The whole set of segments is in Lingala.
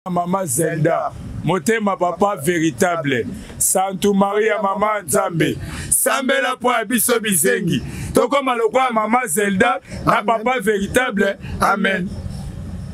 Mama Zelda, motema papa véritable, Santu Maria mama Nzambe, sambela mpo ya biso bizengi, tokoma lokola mama Zelda na papa véritable. Amen.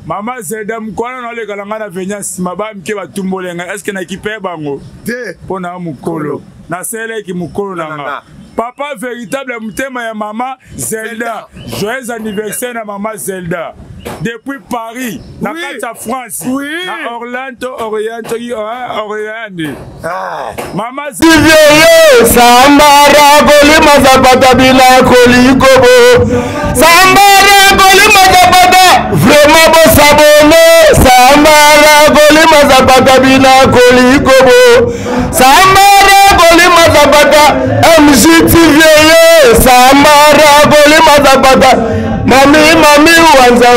Mama Zelda mokwana naleka na ngai na venya nsima ba mike batumbole ngai eske nakipe bango te mpo na mokolo naseleki mokolo na nga papa véritable ya motema ya mama Zelda. Joyeux anniversaire na mama Zelda depuis Paris na kati ya France na Orlando Orient soki Orlando ah. mama Ziveye sambara kolima zapata bila kolikobo sambara kolima zapata vraiment bosabone sambara kolima zapata bila kolikobo sambara kolima zapata mgtv ye sambara kolima zapata mami mami wanza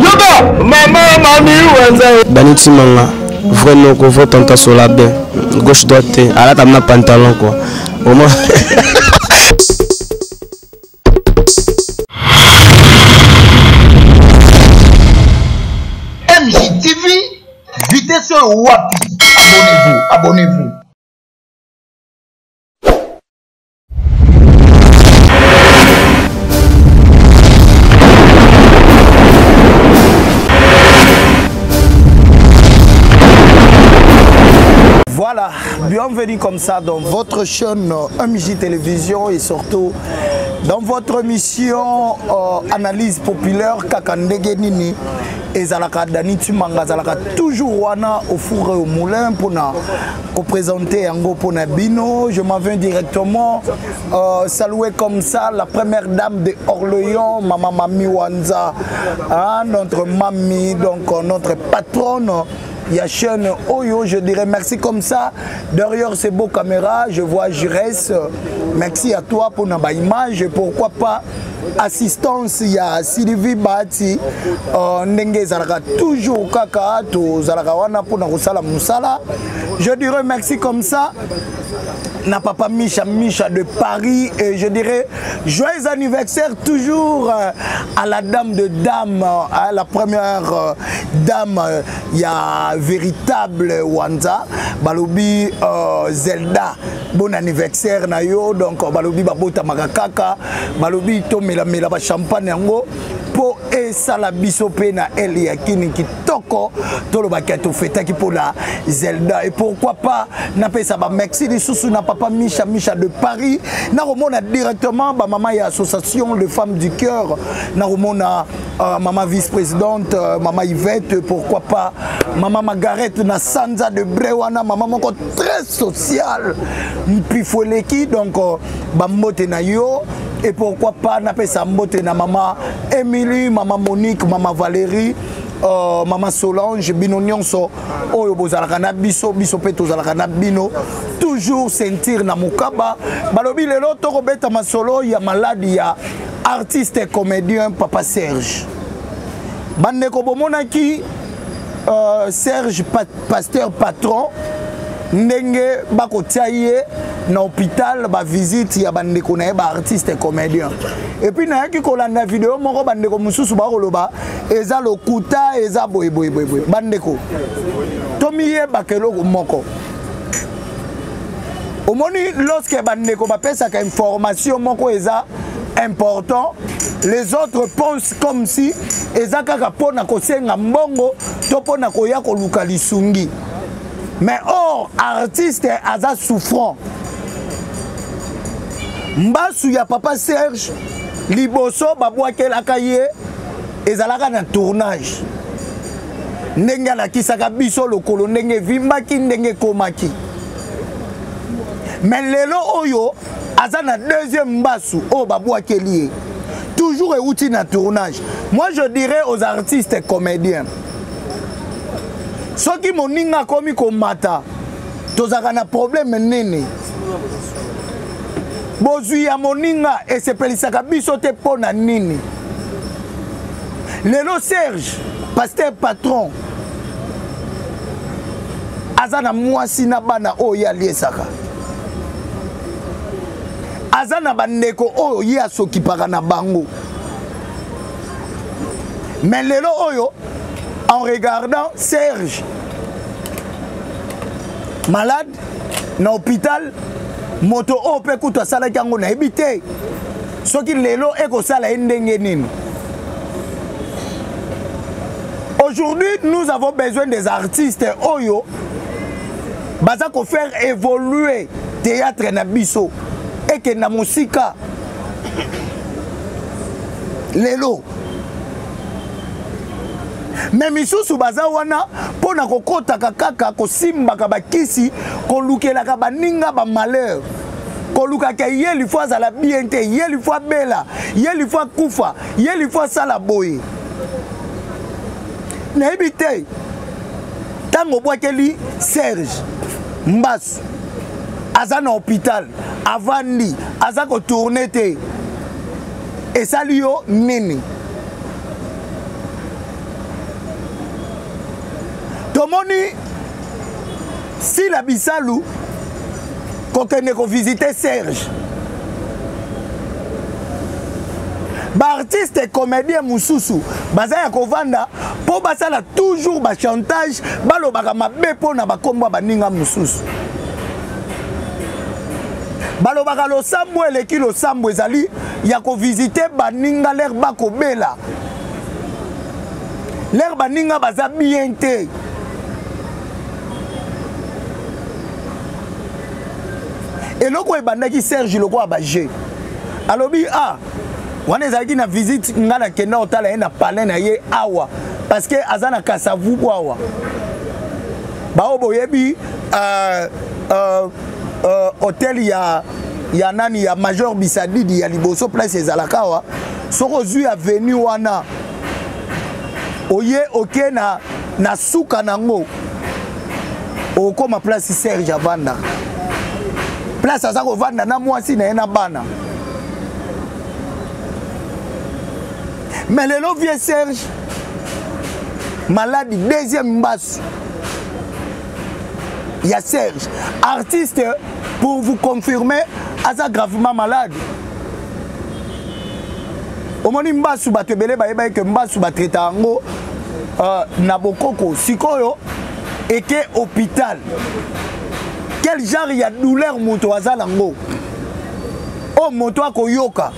yoka mama mami wanza Dani Tshimanga vrai noko vrai tonton Solabe gauche droite alata na pantalon quoi au moins. MJTV, vitesse oyo wapi? Abonnez-vous, abonnez-vous. Voilà, bienvenue comme ça dans votre chaîne MJ Télévision et surtout dans votre mission euh, analyse populaire kaka ndenge nini ezalaka Dani Tumanga azalaka toujours wana au four et au moulin mpona koprésente yango mpona bino. Je m'en viens directement euh, saluer comme ça la première dame de Orléans, Mama Mami Wanza, hein, notre mamie, donc euh, notre patronne. Il y a chaîne Oyo, je dirais merci comme ça. Derrière ces beaux caméras, je vois Jires. Merci à toi pour nos image. Pourquoi pas assistance ya Sylvie Bahati euh, ndenge ezalaka toujours kaka tozalaka wana mpona kosala mosala. Je dirais merci comme ça na papa Micha Micha de Paris et je dirais joyeux anniversaire toujours euh, à la dame de dame, à la première euh, dame ya véritable Wanza balobi euh, Zelda bon anniversaire na yo. Donc balobi babotamaka kaka, balobi tomelamela ba champagne yango mpo esala biso mpe na ele ya kini kitoko, tolobaki ya tofetaki mpo na Zelda. Et pourquoi pas napesa bamerci lisusu na papa Micha Micha de Paris, nakomona directement bamama ya association de femmes du cœur, nakomona mama vice-présidente, mama Yvette, pourquoi pas mama Margaret na Sanza de Bre wana, mama moko très sociale mpifo eleki. Donc bambote na yo. Et pourquoi pas napesa mbote na mama Émilie, mama Monique, mama Valérie, mama Solange, bino nyonso oyo bozalaka na biso, biso mpe tozalaka na bino toujours ceinture na mokaba. Balobi lelo tokobeta masolo ya maladi ya artiste et comédien papa Serge. Bandeko, bomonaki Serge pasteur patron ndenge bakotia ye na hôpital, bavisite ya bandeko na ye baartiste et comédien. Et puis nayaki kolanda video moko, bandeko mosusu bakoloba eza lokuta, eza boye boye boye boye. Bandeko, tomiyebaka eloko moko. Omoni, lorsque bandeko bapesaka information moko eza important, les autres pensent comme si eza kaka mpona kosenga mbongo to mpona koya koluka lisungi. Mais or artiste aza souffrant. Mbasu ya papa Serge liboso babwakelaka ye ezalaka na tournage, ndenge alakisaka biso lokolo ndenge evimbaki, ndenge ekomaki. Mais lelo oyo aza na deuxième mbasu oyo babwakeli ye toujours euti na tournage. Moi, je dirais aux artistes comédiens, soki moninga akomi komata, tozalaka na problème nini? Bozwi ya moninga esepelisaka biso te mpo na nini? Lelo Serge pasteur patron aza na mwasi na bana oyo ye aliesaka, aza na bandeko oyo ye asokipaka na bango. Mais lelo oyo En regardant Serge malade na hôpital, moto oyo mpe kutu asalaki yango nayebi te soki lelo ekosala ye ndenge nini. Aujourd'hui, nous avons besoin des artistes oyo baza ko faire évoluer théâtre na biso ekenda mosika lelo. Me misusu baza wana mpo na kokotaka kaka kosimbaka bakisi, kolukelaka baninga ba malheur, kolukaka ye lifo azala bien te, ye lifo abela, ye lifo akufa, ye lifo asala boye. Nayebi te ntango obwakeli Serge Mbasu aza na hôpital, avandi, aza kotourne te, esali yo nini? Tomoni Sila Bisalu kokende kovisite Serge, baartiste comédien mosusu baza ya kovanda mpo basala toujours bachantage, balobaka mabe mpo na bakombo ya baninga mosusu. Balobaka losambo eleki losambo ezali ya kovisite baninga lere bakobela, lere baninga baza bien te. Eloko ebandaki Serge lokola baje alobi ah wana ezalaki na visite nga nakenda kotala ye na palais na ye awa, parce que aza na Kasavubu awa. Bao boyebi hôtel ya nani ya Major Bisadidi ya liboso place ezalaka awa. Soki ozwi avenue wana oye oke na suka nango okoma place Serge avanda, place aza kovanda na mwasi na ye na bana. Mais lelo vieux Serge maladi, deuxième mbasu ya Serge artiste, pour vous confirmer, aza gravement malade. Omoni mbasu, bato ebele bayebaki ke mbasu batraita yango na bokoko. Sikoyo eke hôpital, quel genre ya douleur moto aza nango oyo moto akoyoka?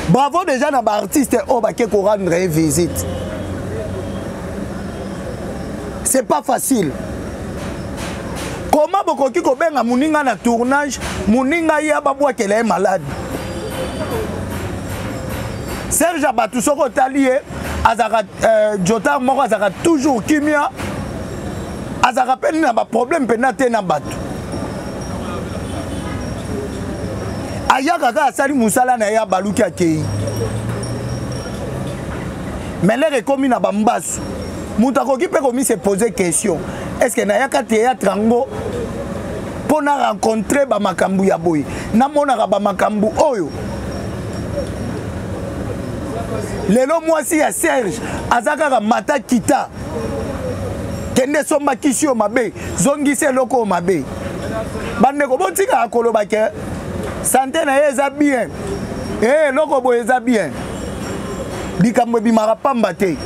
Bravo déjà na baartiste oyo bake korendre ye visite, c'est pas facile. Comment bokoki kobenga moninga na tournage, moninga ye ababwakela ye malade? Serge Abatou, soki otali ye azalaka jotar moko, azalaka toujours kimia, azalaka mpe na baproblème mpenza te na bato. Ayaka kaka asali mosala na ye, abaluki akei. Mais lere ekomi na bambasu, moto akoki mpe komi se poser question: est ce que nayaka théâtre yango mpo na rencontre bamakambo ya boye, namonaka bamakambo oyo? Lelo mwasi ya Serge aza kaka mata kita, kende somba kisi oyo mabe, zongisa eloko oyo mabe. Bandeko, botikaka koloba ke sante na ye eza bien, eloko boye eza bien. Likambo ebimaka pamba te.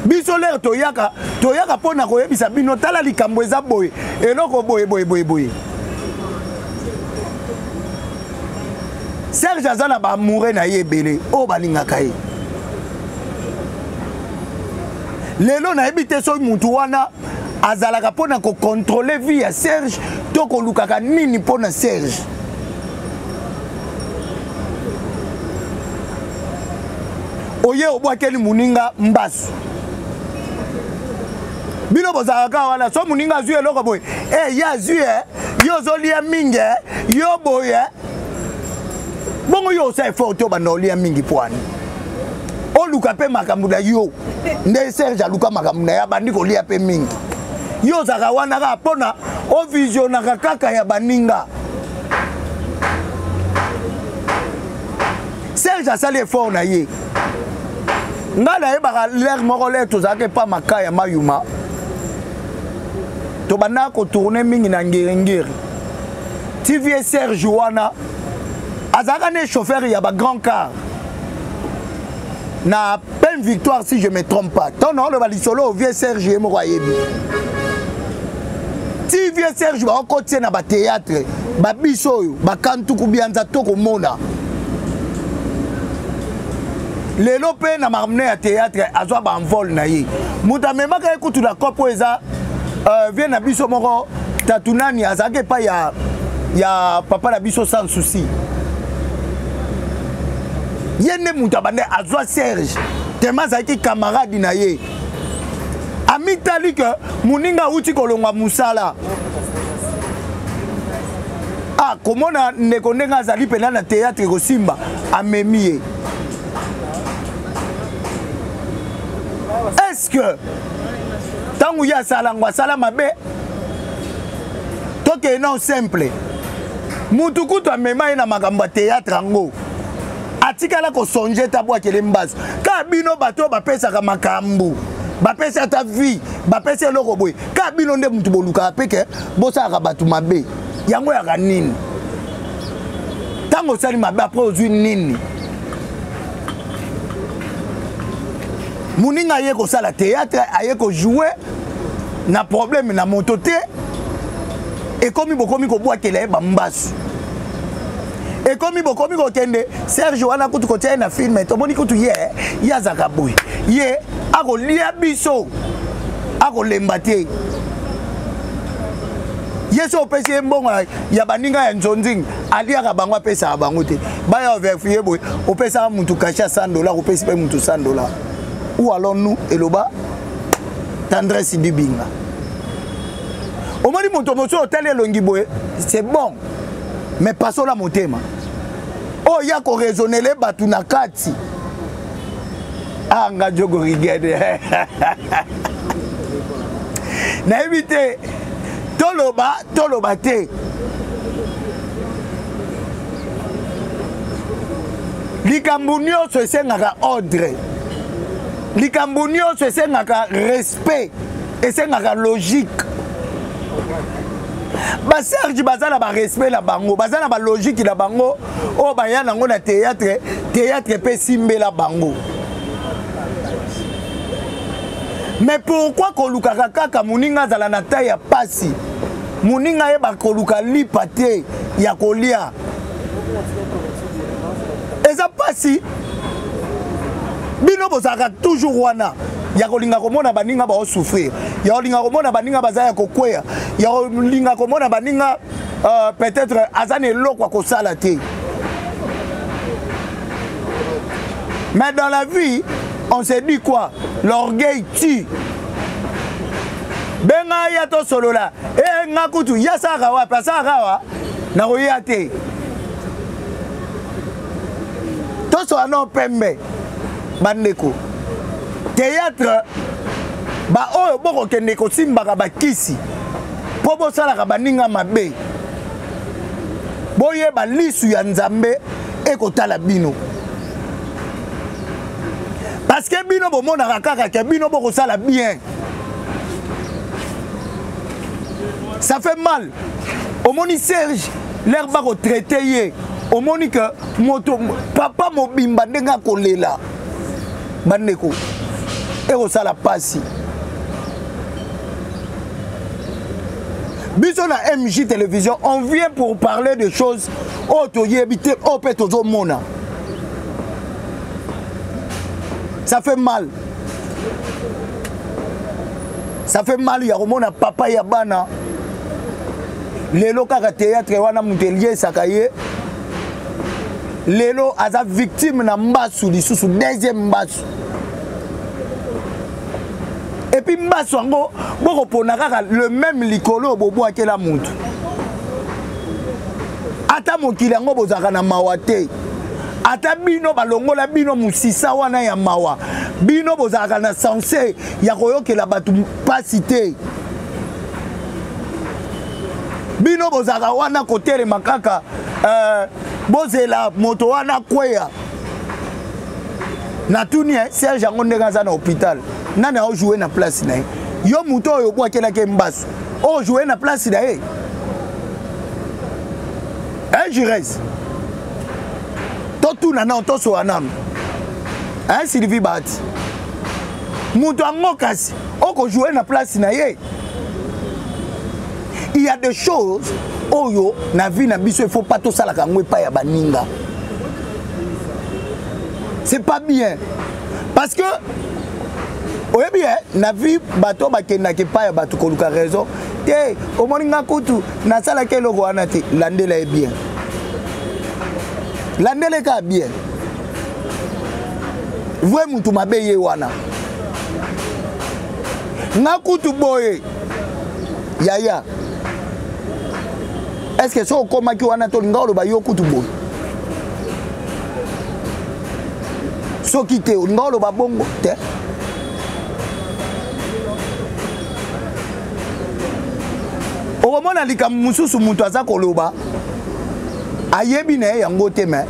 Biso lere toyaka, toyaka mpo na koyebisa bino, tala likambo eza boye, eloko boye boye boye boye. Serge aza na baamoureux na ye ebele oyo balingaka ye. Lelo nayebi te soki mutu wana azalaka mpo na kocontrole vie ya Serge to kolukaka nini mpo na Serge. Oye obwakeli moninga mbasu, bino bozalaka kaka wana. So moninga azwi eloko boye, ye azwi, yo ozolia mingi, yo boye bongo, yo osala effort te, obanda olia mingi pwani oluka mpe makambo na yo. Nde Serge aluka makambo na ye, abandi kolia mpe mingi. Yo ozalaka wana kaka mpona ovisionaka kaka ya baninga. Serge asali effort na ye. Ngai nayebaka lere moko, lere tozalaka epa maka ya Mayuma, tobandaka kotourne mingi na Ngiringiri. TV Serge wana azalaka ne chauffeur ya bagrand car. Na peine victoire si je me trompe pas. Tant naoloba lisolo vieux Serge ye moko ayebi. Ti vieux Serge baokotie na bathéâtre babiso oyo bakantuku bianza tokomona lelo mpe na makambo ya théâtre azwa baenvol na ye moto amemaka ye kutu na cope oyo eza euh, vie na biso moko tatu nani azalaki epai ya, ya papa na biso sans souci ye nde moto abanda azwa serge tema azalaki camarade na ye amitali ke moninga awuti kolongwa mosala ah komona ndeko ndenge azali mpenza na théâtre ekosimba amemi ye est ce que ntango ye asala yango asala mabe tokende nao simple mutu kutu amema ye na makambo ya théâtre yango atikala kosonge te abwakele mbasu kaka bino bato oyo bapesaka makambo bapesi ata vie bapesi eloko boye kaka bino nde mutu bolukaka mpe ke bosalaka bato mabe yango yaka nini ntango osali mabe apres ozwi nini moninga aye kosala théâtre aye kojoue na problème na moto te ekomi bokomi kobwakela ye bambasu ekomi bokomi kokende serge wana kutu kotia ye na filme tomoni kutu ye ye azalaka boye ye akolia biso akolemba te ye so opesi ye mbongo ya baninga ya nzonzing aliaka bango apesaka bango te baya verifie boye opesaka mutu kashe ya 100 dollar opesi mpe mutu 100 dollar ou alors nous eloba tendresse dibinga omoni moto mosusu otali elongi boye c'est bon mais pasola motema oyo ya koraisonnele bato na kati ah nga jogo rigene nayebi te toloba toloba te likambo nyonso esengaka ordre likambo nyonso esengaka respect esengaka logique baserge baza na barespect na bango baza na balogike na bango oyo baya nango na théâtre théâtre mpe esimbela bango mais pourquoi kolukaka kaka moninga azala na tai ya pasi moninga ayeba koluka lipa te ya kolia eza pasi bino bozalaka toujours wana ya kolinga komona baninga baosouffrir ya kolinga komona baninga baza ya kokweya ya kolinga komona baninga euh, peut-être aza na eloko ya kosala te mais dans la vie on se dit quoi l'orgueil tue benga ya tosolola e eh, nga kutu ye asalaka wapi asalaka awa nakoya te tosola no pembe bandeko théâtre baoyo bokokende kosimbaka bakisi mpo bosalaka baninga mabe boyeba lisu ya nzambe ekotala bino parce que bino bomonaka kaka ke bino bokosala bien ça fait mal omoni serge l'air bakotraite ye omoni ke moto papa mobimba ndenge akolela bandeko ekosala mpasi biso na mj télévision on vient pour parler de choses oyo toyebi te oyo mpe tozomona ça fait mal ça fait mal ya komona papa ya bana lelo kaka théâtre wana moto eliesaka ye lelo aza victime na mbasu lisusu deuxième mbasu epuis mbasu yango bokopona kaka le même likolo bobwakela motu ata mokili yango bozalaka na mawa te ata bino balongola bino mosisa wana ya mawa bino bozalaka na sense ya koyokela bato mpasi te bino bozalaka wana kotelema kaka euh, bozela moto wana kweya natuni eh, serge yango ndenge aza na hôpital nani aojoue na place na ye yo moto oyo obwakelaki ye mbasu ojoue na place na ye eh, jures totuna nano tosola nano Hein, Sylvie Bahati moto yango kasi okojoue na place na ye. Il y a des choses oyo na vie na biso il faut pas tosalaka yango epai ya baninga. C'est pas bien parce que oyebi eh, na vie bato bakendaka epai ya bato koluka raison te. Omoni nga kutu nasalaki eloko wana te. Landela ye bien, landela eka bien. Vrai mutu mabe ye wana. Nga kutu boye yaya, est ce que soki okomaki wana tolinga oloba yo kutu boye? Soki te, olinga oloba bongo te. Okomona likambo mosusu moto aza koloba, ayebi na ye yango te, mais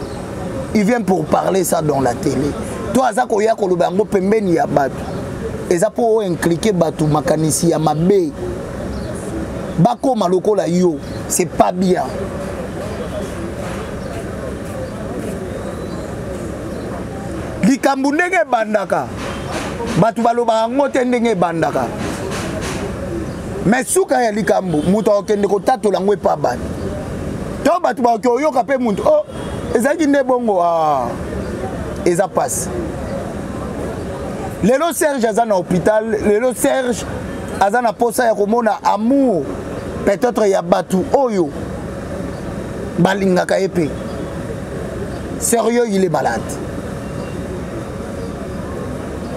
il vient pour parler ça dans la télé to aza koya koloba yango pembeni ya bato. Eza mpo oimplike bato makanisi ya mabe, bakóma lokola yo. C'est pas bien. Likambo ndenge ebandaka, bato balobaka yango te ndenge ebandaka, mais suka ya likambo, moto akokende kotatola yango epa bato to bato bakoki oyoka mpe moto, oh, ezalaki nde bongo. Ah, eza pasi. Lelo Serge aza na hôpital. Lelo Serge aza na posa ya komona amour peut-être ya bato oyo balingaka ye mpe. Sérieux, il est malade,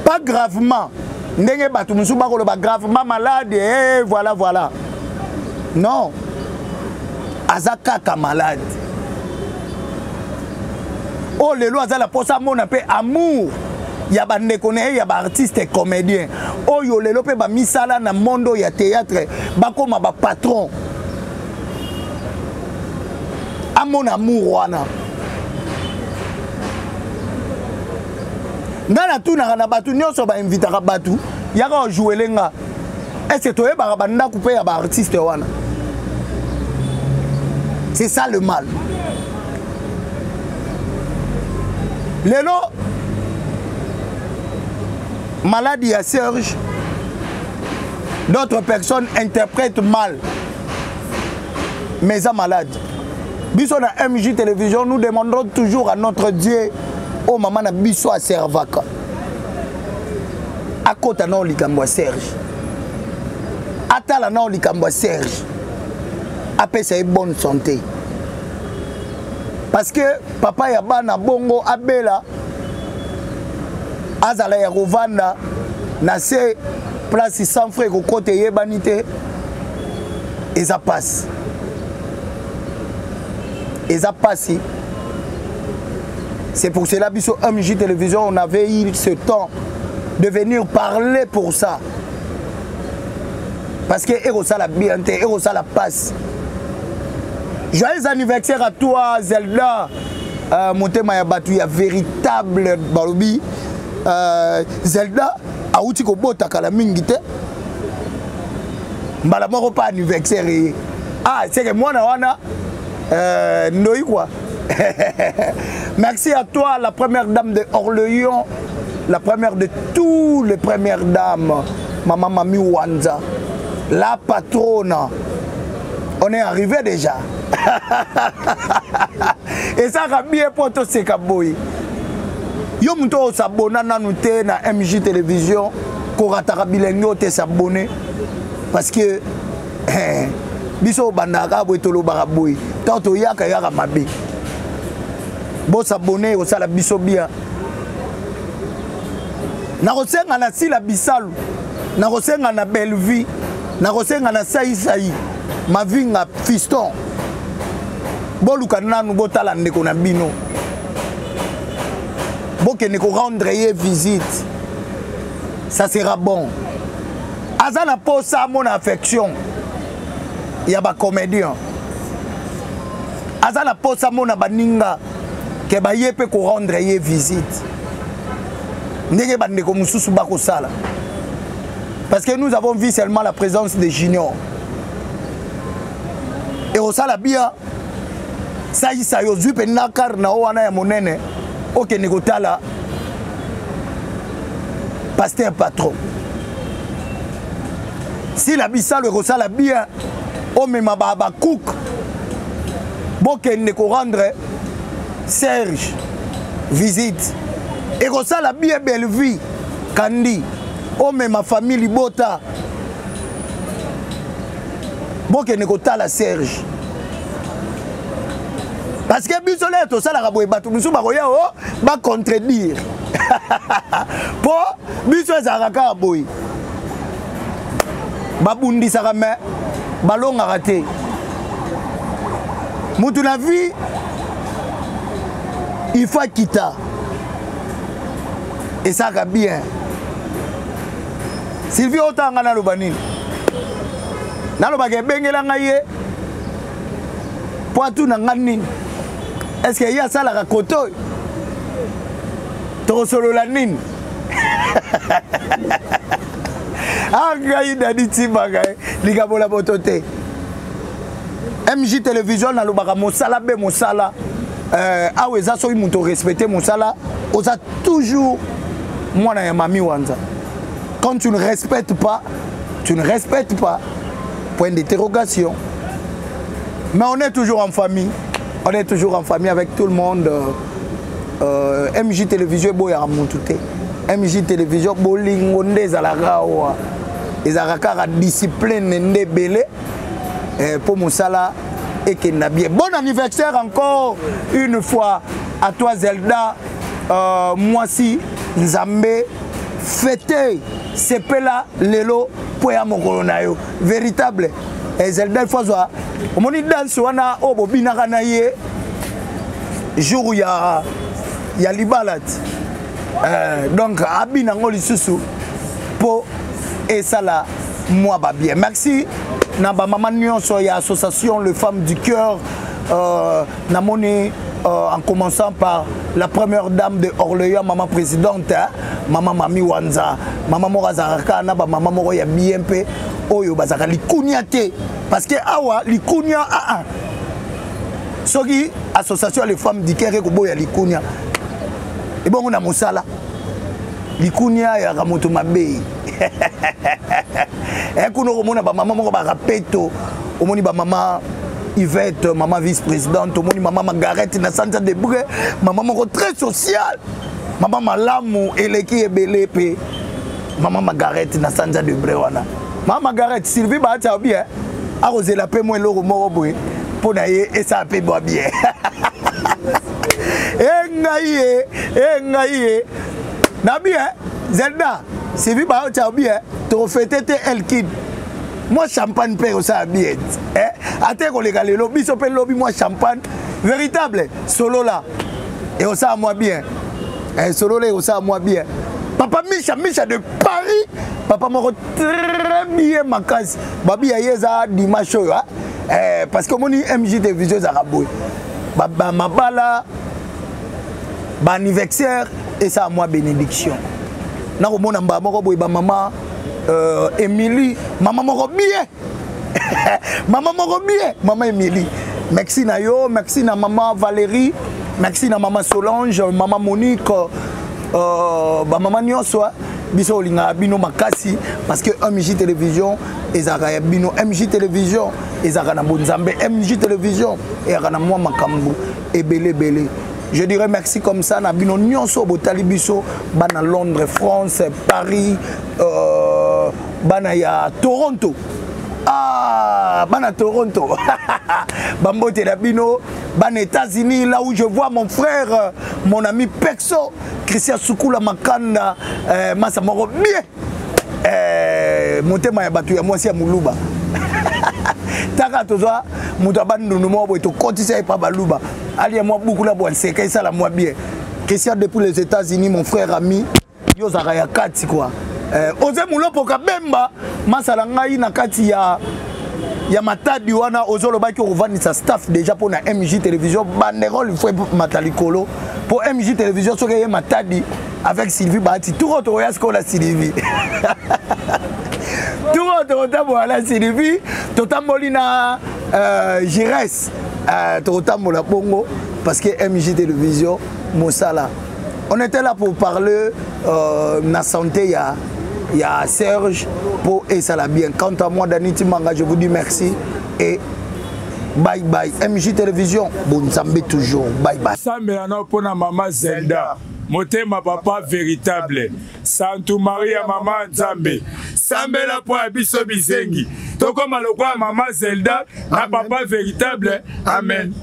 pas gravement ndenge bato mosusu bakoloba gravement malade, eh, voilà voilà. Non, aza kaka malade. Oyo lelo aza na mposa amona mpe amour ya bandeko na ye ya baartiste comédien oyo lelo mpe bamisala na monde oyo ya théâtre, bakóma bapatron. Amona amour wana. Ngai natunaka na bato nyonso bainvitaka bato yaka ojouele nga, est ce toyebaka bandako mpe ya baartiste wana? C'est ça le mal. Lelo maladie ya Serge, d'autres personnes interprètent mal, mais eza malade. Biso na MJ Télévision, nous demandons toujours à notre Dieu oyo mama na biso aservaka akota nao likambo ya Serge, atala nao likambo ya Serge, apesa ye bonne santé, parce que papa ya bana bongo abela, azala ya kovanda na se place sans frais, ekokota eyebani te. Eza pasi, eza pasi. C'est pour cela biso MJ Télévision, on avait eu ce temps de venir parler pour ça, parce que ekosala bien te, ekosala pasi. Joyeux anniversaire à toi Zelda, motema ya bato ya véritable. Balobi Zelda awuti kobota kala mingi te, mbala moko pa anniversaire ye. Ah, c'est que mwana wana ndoi quoi. Merci à toi, la première dame de Orléans, la première de tous les premières dames, maman Mami Wanza, la patronne. On est arrivé déjà. Ezaka bien po toseka boye. Yo moto osabona nanu te na MJ Télévision, korataka bilenge oyo te, s'abonner, parce que eh, biso obandaka boye, tolobaka boye, ntango toyaka yaka mabe. Bosabone, kosala biso bien. Nakosenga na Sila Bisalu, nakosenga na Bellevie, nakosenga na Saisai Mavinga Fiston, boluka nanu botala ndeko na bino, bokende korendre ye visite, ça sera bon. Aza na posa amona affection ya bacomédien, aza na posa amona baninga ke baye mpe korendre ye visite ndenge bandeko mosusu bakosala, parce que nous avons vu seulement la présence de Junior. Ekosala bien. Salisa yo ozwi mpenza kare na yo wana ya monene, okende kotala. Pasteur patron. Sila Bisalo ekosala bien omema ba Habacuc bokende ko rendre Serge visite ekosala bien Bellevue Kandi omema famille libota bokende kotala Serge parce que biso lelo tosalaka boye bato mosusu bakoya o oh, bacontredire mpo biso ezalaka kaka boye babundisaka me balongaka te mutu na vie il faut akita esalaka bien sylvie otanga ngai naloba nini nalobaka ebengela ngai ye mpo atuna ngai nini estce ye asalaka kote oyo tokosolola nini ah ngai dadi timbaka eh. likambo na moto te mj télévision nalobaka mosala be mosala euh, awa eza soki moto orespecte mosala oza toujours mwana ya mami wanza quand tu ne respectes pas tu ne respectes pas point d'interrogation mais on est toujours en famille on est toujours en famille avec tout le monde euh, euh, mj télévision eboyaka motu te mj télévision bolingo nde ezalaka awa ezalaka kaka discipline nde ebele mpo eh, mosala ekenda bien bon anniversaire encore une fois à toi zelda euh, mwasi nzambe fete sepela lelo mpo ya mokolo na yo véritable eh, zelda il faut azwa omoni danse wana oyo bobinaka na ye jour ya, ya libala ti euh, donc abina yango lisusu mpo esala mwa babien merci na bamama nyonso ya association le femme du cœur euh, namoni euh, en commençant par la première dame de Orléans, maman présidente, hein, maman Mami Wanza, maman moko azalaka na ba maman moko ya bien mpe oyo bazalaka likunia te parce que awa likunia ah, ah. soki association ya les femmes du cœur ekoboya likunia ebongo na mosala likunia yaka moto mabe eh, kuna okomona bamama moko barapeto omoni bamama Yvette, maman vice-présidente, omoni maman Margaret na sanza de Bré, maman moko très sociale, maman malamu eleki ebele pe maman Margaret na sanza de Bré wana. Maman Margaret, Sylvie Bahati bien, akozela pe mwa eloko moko boye mpo na ye esala mpe bwa bien. e ngai ye e ngai ye na bien Zelda Sylvie Bahati bien tokofete te Elkid mwa champagne mpe ekosala bien eh? ata ekoleka lelo biso mpe lobi mwa champagne véritable solola ekosala mwa bien eh, solola ekosala mwa bien papa misha misha de paris papa moko très bien makasi babi ya ye eza dimanche oyo eh, parce que omoni mj télévision ezalaka boye mabala baanniversaire esala mwa bénédiction nakomona mbala moko boye bamama euh, Emily mama moko bien mama moko bien mama Emily merci na yo merci na mama Valérie merci na mama Solange mama Monique euh, bamama nyonso biso olingaka bino makasi parce que mj télévision ezalaka ya bino mj télévision ezalaka na bonzambe mj télévision eyaka na mwa makambo ebele ebele je dirais merci comme ça na bino nyonso botali biso bana londres france paris euh, bana ya toronto ah, bana toronto bambote na bino bana états-unis là où je vois mon frère mon ami pexo christian sukula makanda euh, masa moko bien eh, motema ya bato ya mwasi ya moluba taka tozwa moto ya bandundu moko boye tokotisa ye pa baluba alia mwa buku na bwa nseka esala mwa bien christian depuis les états-unis mon frère ami yo ozalaka ya kati kua eh, oze mulopo kabemba masala ngai na kati ya ya matadi wana ozolobaki okovandisa staff déjà mpo na mj télévision banderole fo mata likolo mpo mj télévision soki eye matadi avec sylvie bahati turo tokoya sikoyo na sylvie turo tokotambola na sylvie totamboli na euh, gires euh, tokotambola bongo parce que mj télévision mosala On était là pour parler euh, na santé ya ya Serge pour et ça l'a bien. Quant à moi, Dani Timanga, je vous dis merci et bye bye. MJ Télévision, bon Nzambe toujours. Bye bye. Sambela na pona mama Zelda. Motema papa véritable. Santu Maria mama Nzambe. Sambela po ya biso bizengi. Tokoma lokola mama Zelda na papa véritable. Amen.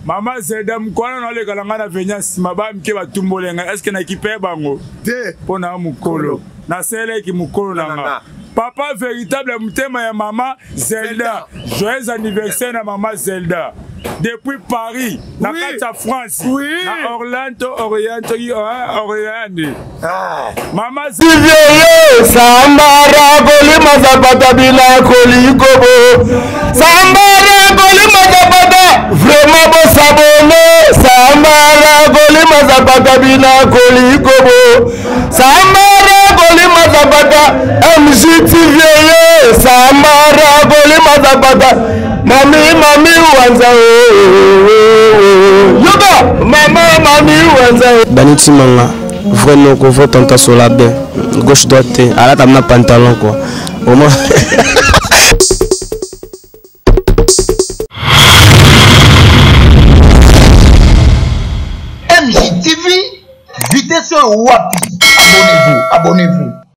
Mama Zelda mokwana nalekala ngai na venya nsima ba mike batumbole ngai eske nakipe bango te mpo na mokolo naseleki mokolo na nga papa véritable motema ya mama Zelda joyeux anniversaire na mama Zelda depuis Paris na kati ya France oui. na Orlando Oriente Orlando ah. mama Vieux Sambara kolima zapata bila kolikobo Sambara kolima zapata vraiment bosabone Sambara kolima zapata bila kolikobo Sambara kolima zapata MGTV Sambara kolima zapata Mami mami wanza Yoga mama mami wanza Dani Timanga vrai noko vrai tanta solabe gauche droite te alata na pantalon quoi au moins. MJTV, vitesse oyo wapi? Abonnez-vous, abonnez-vous.